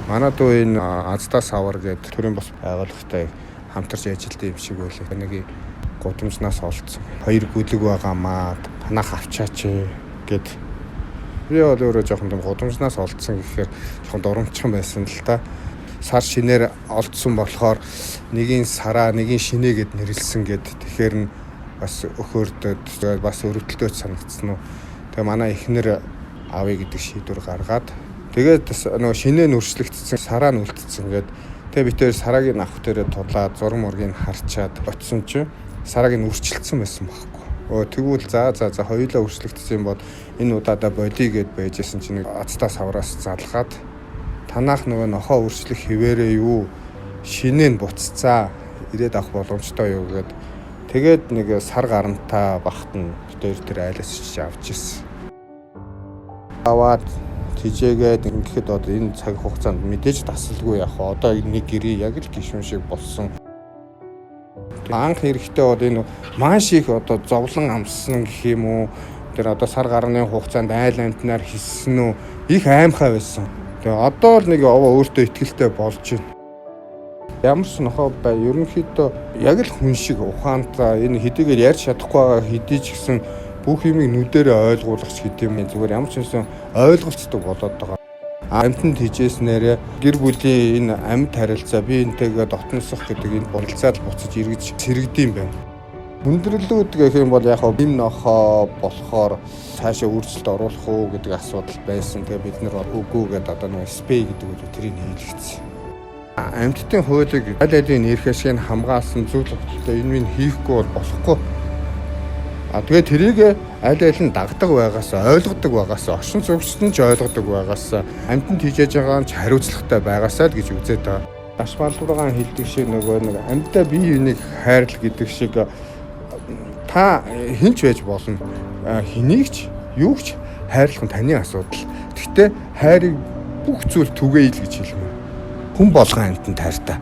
Манай дүү энэ Аздаа савар гэдэг төрийн бус байгууллагатай хамтарч ажилладаг юм шиг байлаа. Нэг гудамжнаас олцсон. Хоёр гүлэг байгаамаа танах авчаач гэд. Би бол өөрөө жоохон юм гудамжнаас олдсон гэхээр жоохон дурамчхан байсан л та. Сар шинээр олдсон болохоор нэгийн сараа, нэгийн шинэ гэд нэрлсэн гэд. Тэгэхээр нь бас өхөрдөд бас өрөвдөлтөд санагдсан уу. Тэгээ манай эхнэр авъя гэдэг шийдвэр гаргаад тэгээд нөгөө шинэ нь өршлөгдсөн, сараа нь үлдсэн гэд. Тэгээ бид тэр сарааг нь авах дээрээ тулаад зураг мургийг харчаад очисон чинь сарааг нь өрчлөлдсөн байсан байхгүй. Өө тэгвэл за за за хоёулаа өрчлөгдсөн юм бол энэ удаадаа болиё гэд байжсэн чинь нэг ацтаа савраас залгаад танаах нөгөө нохоо өрчлөх хിവэрээ юу шинэ нь буццаа ирээд авах боломжтой юу гэд. Тэгээд нэг сар гарантаа бахт нь бид тэр айлаас чиж авч ирсэн. Аваад тижээгээд ингэхэд одоо энэ цаг хугацаанд мэдээж тасалгүй яг одоо нэг гэрээ яг л гишүүн шиг болсон. Анх эрэхтэй бол энэ маш их одоо зовлон амссан гэх юм уу, тэр одоо сар гарны хугацаанд айл амтнаар хийсэн үү, их аимхай байсан. Тэгээ одоо л нэг овоо өөртөө ихтэй болж байна. Ямар ч нохоо бай, ерөнхийдөө яг л хүн шиг ухаантай, энэ хэдийгээр ярьж чадахгүй байгаа хэдий ч гэсэн бүх юмыг нүдэрээ ойлгуулах ч гэдэг юм, зүгээр ямар ч юмсан ойлголцдог болоод байгаа. Амьтанд хижээснээрээ гэр бүлийн энэ амьд харилцаа, бие биентэйгээ дотносох гэдэг энэ харилцаад буцаж эргэж сэрэгдэм байна. Хүндрэлүүд гэх юм бол яг хөө им нохоо болохоор цаашаа үржилт оруулах уу гэдэг асуудал байсан. Тэгээ бид нар үгүй гэдээ одоо нэг спей гэдэг үг тэрийг хийлгэсэн. Амьтдын хуулийг аль алийн эрх ашигыг хамгаалсан зүйл өгөлтэй энэ минь хийхгүй бол болохгүй. А тэгээ тэрийг аль аль нь дагдаг байгаас, ойлгодог байгаас, оршин суугчид нь ч ойлгодог байгаас, амьтанд хийжээж байгаа нь ч хариуцлагатай байгаасаа л гэж үзээд байгаа. Даш балбаргаан хэлдэг шиг нөгөө нэг амьдаа бие биенийг хайрл гэдэг шиг та хэн ч байж болно. Хэнийг ч юу ч хайрлах нь таны асуудал. Гэхдээ хайрыг бүх зүйл түгээе л гэж хэлмээр. Хүн болгон амьтанд хайртай.